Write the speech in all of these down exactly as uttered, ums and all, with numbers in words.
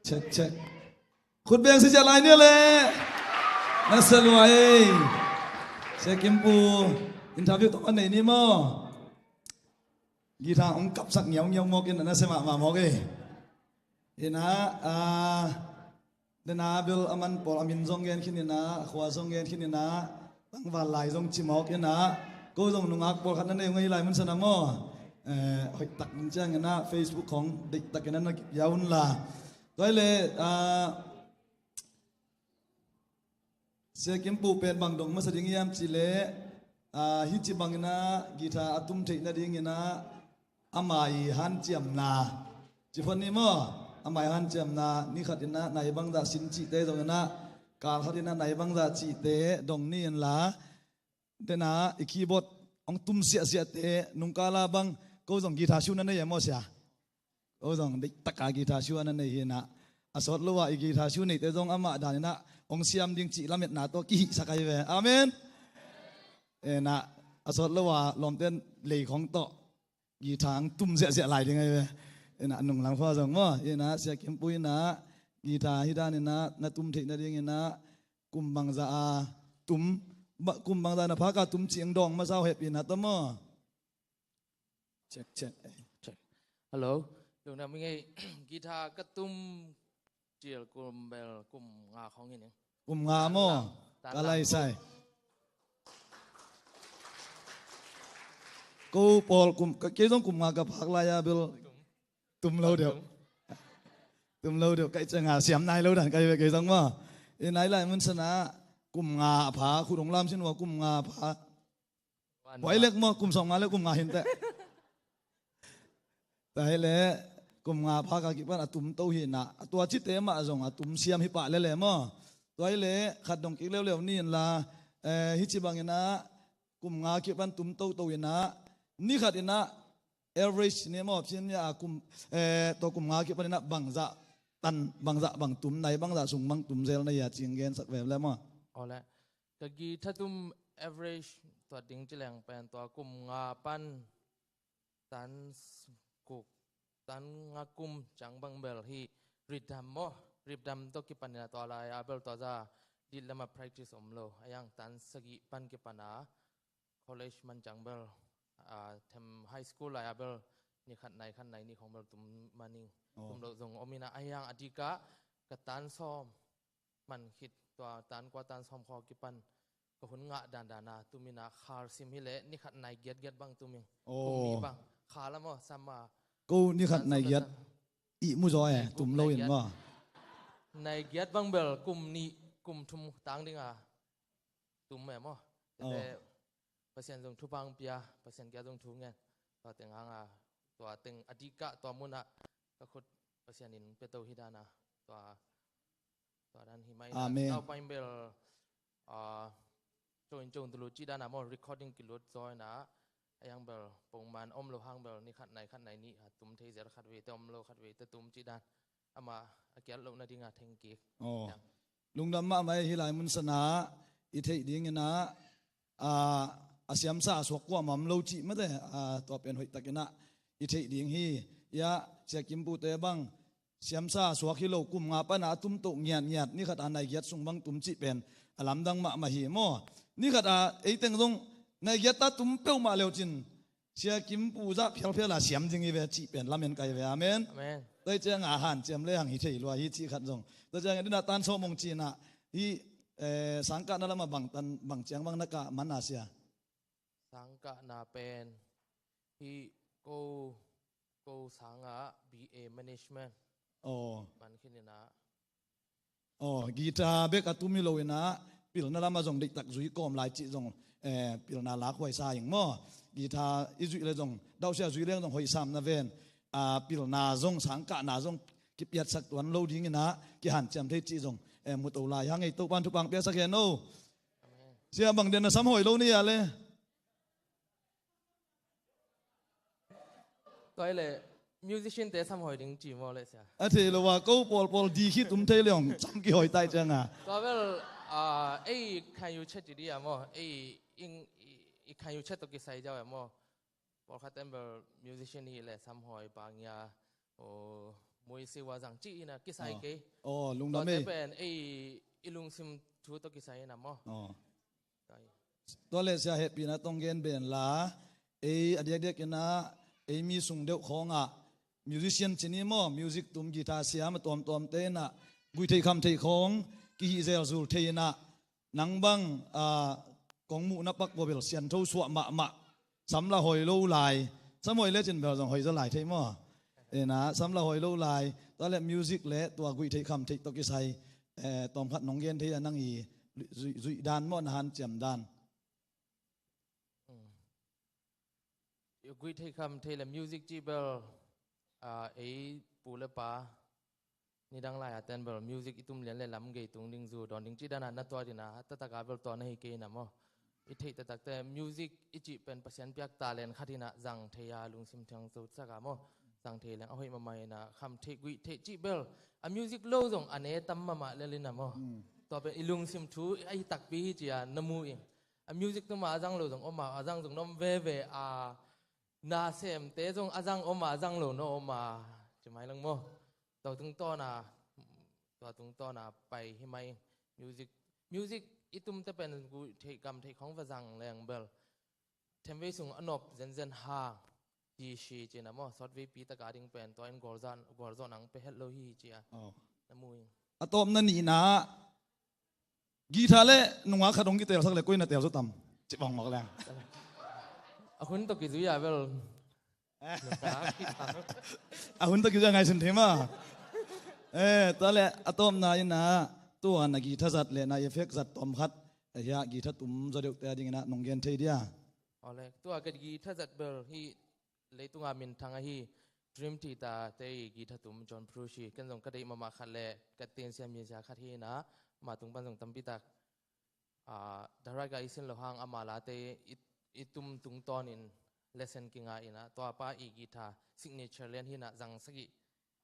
Check, check. Khut beng sia lai ni le. Na sa lua ei. Sia Kimpu interview tawh a nei ni maw? Guitar hong kapsak ngiaungiau mawk in a, na sia mahmah mawk ei. Ina, ah, dena bel a man pawl a min zong gen khin ina, a khua zong gen khin ina, tangval lai zong ci mawk ina, ko zong nungak pawlkhat na nei uh ngei lai mun sana maw? Eh, hoih tak ning ciang ina, Facebook khong deih tak ina na kipia un la. Tua hi le, ah, Sia Kimpu pen bang dong masa ding hiam cih leh, ah, hih ci bangin ah guitar a tum theih nadingin ah ama ii hanciamna ci phot ni maw? Ama ii hanciamna, ni khat in ah nai bangzah sin cihte zongin ah, kal khat in ah nai bangzah cihte dong ni in la, dena i keyboard hong tum siahsiahte nungkala bang ko zong guitar siu na nei e maw sia? Ko zong deih taka guitar siu a na nei hi ina, a sawt lo a i guitar siu neite zong amah dan ina hong siam ding cih lametna tawh kihihsak ahi ve. Amen. Ina, a sawt lo a lawmte lei khong tawh guitar hong tum siahsiah lai ding ahi ve. Ina, a nunglam khua zong maw? Ina, Sia Kimpu ina guitar hih dan ina na tum theih nading ina kum bangzah a tum, ba, kum bangzah na phaka tum cih hong dawng masa uh hehpihna tawh maw? Check, check. Check. Hello. Lungdam ing ei, guitar ka tum cil kum bel kum nga khong hi ning. Kum nga maw? Tan lam. Ka lai sai. Ko pawl kum, ka, kei zong kum nga ka phak lai a bel tum lo deuh. Tum lo deuh, ka i ciang a siam nai lo dan ka hi ve kei zong maw? I nai lai mun sana kum nga a pha, khut hong lam sin ua kum nga a pha. Buai lek maw, kum sawm nga le kum nga hin teh. Tua hi le kum nga pha ka kipan a tum to hi na, a tua cite mah zong a tum siam hi pah lele maw? Tua hi le khat dong kik leuleu ni in la, eh, hih ci bangin ah kum nga kipan tum toto in ah, ni khat in ah average ni maw, cin ni a kum, eh, tua kum nga kipan in ah bangzah tan, bangzah bang tum, nai bangzah sung bang tum zel na hi a cing gensak ve le maw? Awle. Ka guitar tum average tua ding ci leng pen tua kum nga pan tan s-, guk, tan nga kum ciang bang bel hi rhythm maw, rhythm tawh kipan ina tua lai a bel tua za dit lama practice om lo. A yang tan sagih pan kipan a college man ciang bel, a, them high school lai a bel ni khat nai khat nai ni khong bel tum maning, tum lo zong om ina, a yang a dika ka tan sawm man khit tua tan kua tan sawm khaw kipan ka hun ngah dandan a tum ina khal sim hi le ni khat nai giat giat bang tum ing. Kum nih bang khal a maw, sam a. Ko ni khat nai giat ih mu zaw e, tum lo in maw? Nai giat bang bel kum nih kum thum tang ding a tum e maw? Tete Pasian zong thupha hong pia, Pasian kia zong thu ngen. Tua teng hang a, tua teng a dika tua mun ah ka khut Pasian in pia to hi dan a, tua, tua dan hi mai. Amen. Nau pain bel, ah, co in co in tulu ci dan a maw, recording kilut zaw ina, a yang bel pongman om lo hang bel ni khat nai khat nai ni a tum thei zel khat vei te om lo khat vei te tum ci dan. Ama a kiat loh nading a theng kik. Aw. Lungdam mahmah hi lai mun sana i theih ding ina, a, a siamsa a suak kuamah om lo cih mate, a, tua pen hoih tak ina i theih ding hi. Ia, Sia Kimpu te bang siamsa a suak hi lo, kum nga pana a tum toh ngiatngiat, ni khat a nai giat sung bang tum cih pen a lamdang mahmah hi maw? Ni khat a ei teng zong nai giat ta tum peuhmah leu cin Sia Kimpu zah phialphial a siam ding hi ve cih pen lamen kai ve. Amen. Amen. Tua hi ciang a hanciam le hang hi thei lua hi cih khat zong. Tua ciang a dina tan sawm hong ci ina hi, eh, sangkahna lama bang tan, bang ciang bang na kah man a sia? Sangkahna pen hi ko, ko sanga B A management. Aw. Man khin ina. Aw, guitar bek a tum hi lo ina, pilna lama zong deihtak zui kawm lai cih zong, eh, pilna lakhuai sa ing maw? Guitar i zuih le zong, dauhsia zui leng zong hoih sam na ven, a, pilna zong, sangkahna zong kipiatsak tuan lo ding ina, kihanciam thei cih zong, eh, mu to lai hang ei, Topan thupha piasak hen o. Sia bang den na samhawi lo ni a le. Tua hi le musician te samhawi ding ci maw le sia? A thei lo a, ko pawlpawl di khi tum thei le hong sam kihawi tai ciang a. Tua bel, ah, ei khan yu chet di a maw, ei ing, i, i khan yu chet to kisai jau a maw. Pawlkhat ten bel musician hi le samhawi pa ngia, o, Muisi wa zang ci ina kisai kei. Oh, lungdam ei. Tua te pen ei i lungsim thu tawh kisai ina maw. Oh. Tua le sia hehpihna tawh gen ben la, ei a diakdiak ina ei mi sung deuh khawngah musician ci ni maw, music tum guitar siam a tuamtuamte ina guih theih kham theih khawng kihih zelzul thei ina nang bang, ah, kong muhna pak bawbel siantho suah mahmah. Sam la hoi lo lai. Sam hoi lecin bel zong hoi zaw lai thei maw? Ina, sam la hoi lo lai. Tua le music le tua guih theih kham theih tawh kisai, eh, tawmkhat nong gen thei a nang i zuih, zuih dan maw, na hanciam dan. Guih theih kham theih le music cih bel, ah, ei pu le pa nidang lai a ten bel music i tum lian le lam gei tung ding, zu dawn ding cih dan a na tuat ina, a taktak a bel tua na hi kei ina maw. I theih taktak te music i cih pen Pasian piak talent khat ina zang thei a lungsim thiang zo sak a maw. Zang thei leng a hoih mahmah ina, kham theih guih theih cih bel a music lo zong a ne tam mahmah lel ina maw. Tua pen i lungsim thu a hi takpi hi ci a na mu ing. A music tum a a zang lo zong om a, a zang zong na om veve a, na semte zong a zang om a, a zang lo na om a, ci mai lang maw. Tua tungtawn a, tua tungtawn a pai hi mai. Music, music i tumte pen guih theih kham theih khawng va zang leng bel themvei sung a nop zenzen hang hi si cina maw. Sawtveipi tak a ding pen tua in gualzawh, gualzawh nang pe het lo hi ci a. Oh. Na mu ing. A tawpna nihna ah guitar le nungak khat hong kitelsak le koi na telzaw tam? Ci bang mawk leng. A hun tawh kizui a bel. A hun tawh kizui a ngaihsun thei maw. Eh, tua le a tawpna ina tua na guitar zat le na effect zat tawmkhat, eh, hia guitar tum zaw deuhte a ding ina nong gen thei dia? Awle, tua ka guitar zat bel hi leitunga minthang ahi Dream Theater te i guitar tum John Petrucci, ken zong ka deih mahmah khat le ka tensia misia khat hi ina, ama tung pan zong tampi tak, ah, direct a i sin lo hang ama late i, i tum tungtawn in lesson kinga ina, tua pa i guitar signature lian hi ina, zang sagih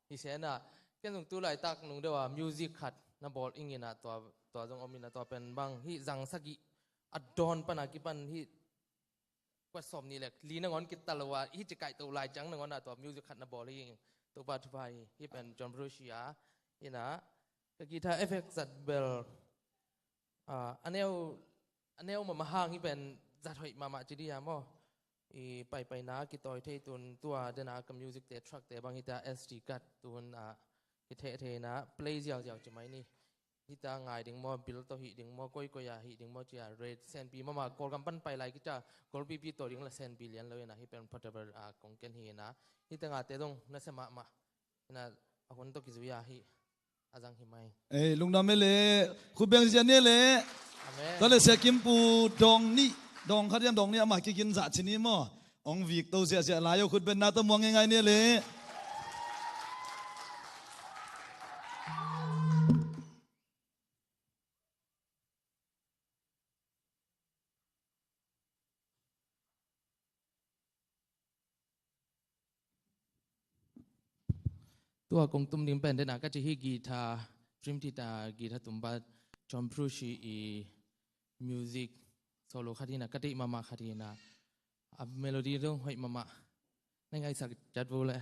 hi se ina, ken zong tu laitak nung deuh a music khat na bawl ing ina, tua, tua zong om ina, tua pen bang hi zang sagih a dawn pan a kipan hi kuat sawm nih le li nangawn kita lo a, hi ci kaihto lai ciang nangawn a tua music khat na bawl hi. Topa thupha hi. Hi pen John Petrucci a, ina ka guitar effect zat bel, ah, a neu, a neu mahmah hang hi pen zat hoih mahmah ci dia maw. I paipaina kitawi thei tun tua dena ka music te, track te bang hita S D card tun a kitheh thei ina play ziauziau ci mai ni. Hita ngai ding maw, bil tawh hih ding maw, koikoi a hih ding maw, cia rate senpi mahmah, Kawlgam pan pai lai kicia golpipi tawh ding la senpi lian lo ina, hi pen portable a kong ken hi ina, hita ngate dong na sia mahmah ina, a hun tawh kizui a hi a zang hi mai. Ei, lungdam e le, khut beng zia ni le. Amen. Tua le Sia Kimpu dawng nih, dawng khat iam dawng nih ama kigin zah ci ni maw. Ong vik to ziahziah lai o, khut benna tawh muang ngeingai ni le. Tua kong tum ding pen dena ka ci hi guitar, Dream Theater guitar tumpa John Petrucci i music solo khat hi ina, ka deih mahmah khat hi ina, a melody dong hoih mahmah. Na ngaihsak ciat vo le.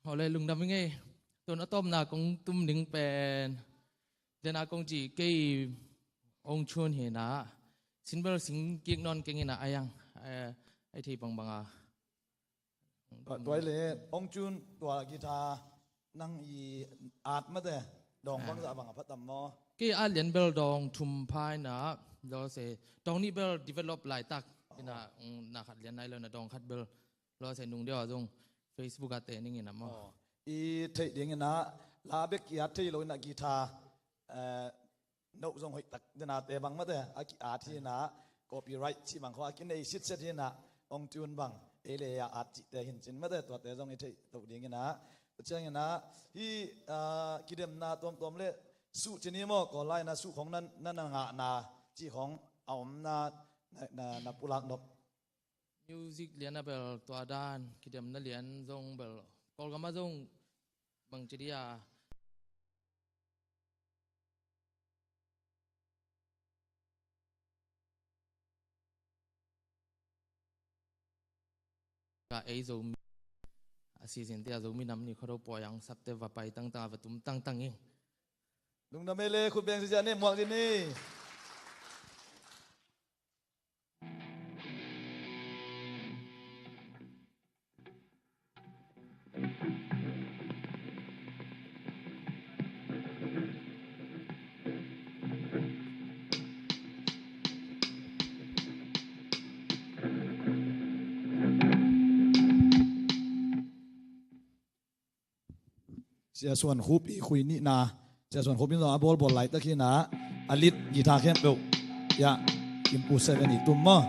Aw le, lungdam ing ei. Tun a tawpna kong tum ding pen, dena kong ci kei Ong Chun hi na, sinbel sing kik nawn keng ina a yang, eh, ai thei bangbang a. Tua, tua le Ong Chun tua guitar nang i at mate, dawng bangzah bang a phatam maw? Kei at lian bel dawng thum pha ina, lo se dawng nih bel develop laitak ina, na khat lian nai lo na dawng khat bel lo se nung deuh a zong Facebook a te ning ina maw? I theih ding ina la bek ki at thei lo ina guitar, eh, no zong hoih tak dena te bang mate a ki at hi ina, copyright ci bang kho a kinei sitset hi ina, Ong Chun bang ei le a at cihte hin cin mate tuate zong i theih toh ding ina. Tua ciang ina hi, ah, kidemna tuamtuam le suh ci ni maw, Kawl lai ina suh khong na, na, na ngahna ci khong a omna na, na, na pulak nop. Music lian a bel tua dan kidemna lian zong bel Kawlgam a zong bang ci dia. Ka ei Zomi a sisin tia Zomi nam ni khuado puayang sakte va pai tangtang a va tum tangtang ing. Lungdam ei le khut beng sisia ne muak din ni. Sia Suan Khup i khui nihna. Sia Suan Khup in zong a bawlbawl laitak hi ina, a lead guitar khempeuh ia Kimpu Seven i tum maw?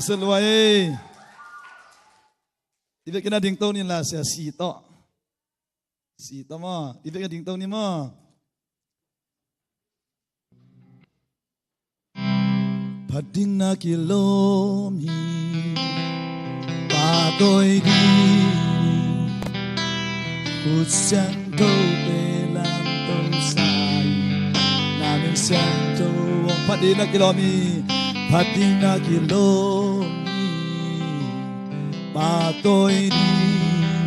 Sia Luai ei. I vekin a dingto ni la, Sia Si tawh. Si tawh maw. I vekin a dingto ni maw. Phat ding na kilawm hi, pahtawi ding, khut siangthote lamto sa in, na min siangtho hong phat ding na kilawm hi, phat ding na kilawm hi, pahtawi ding,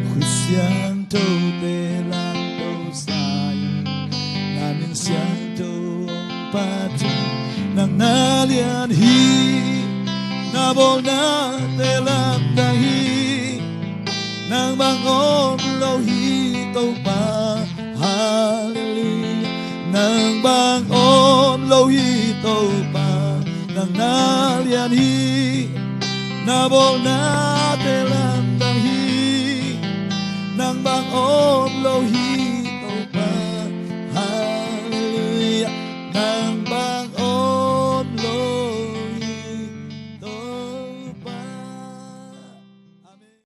khut siangthote lamto sa in, na min siangtho hong phat ding. Nang na lian hi, na bawlnate lamdang hi, nang bang om lo hi Topa. Halleluiah. Nang bang om lo hi Topa. Nang na lian hi, na bawlnate lamdang hi, nang bang om lo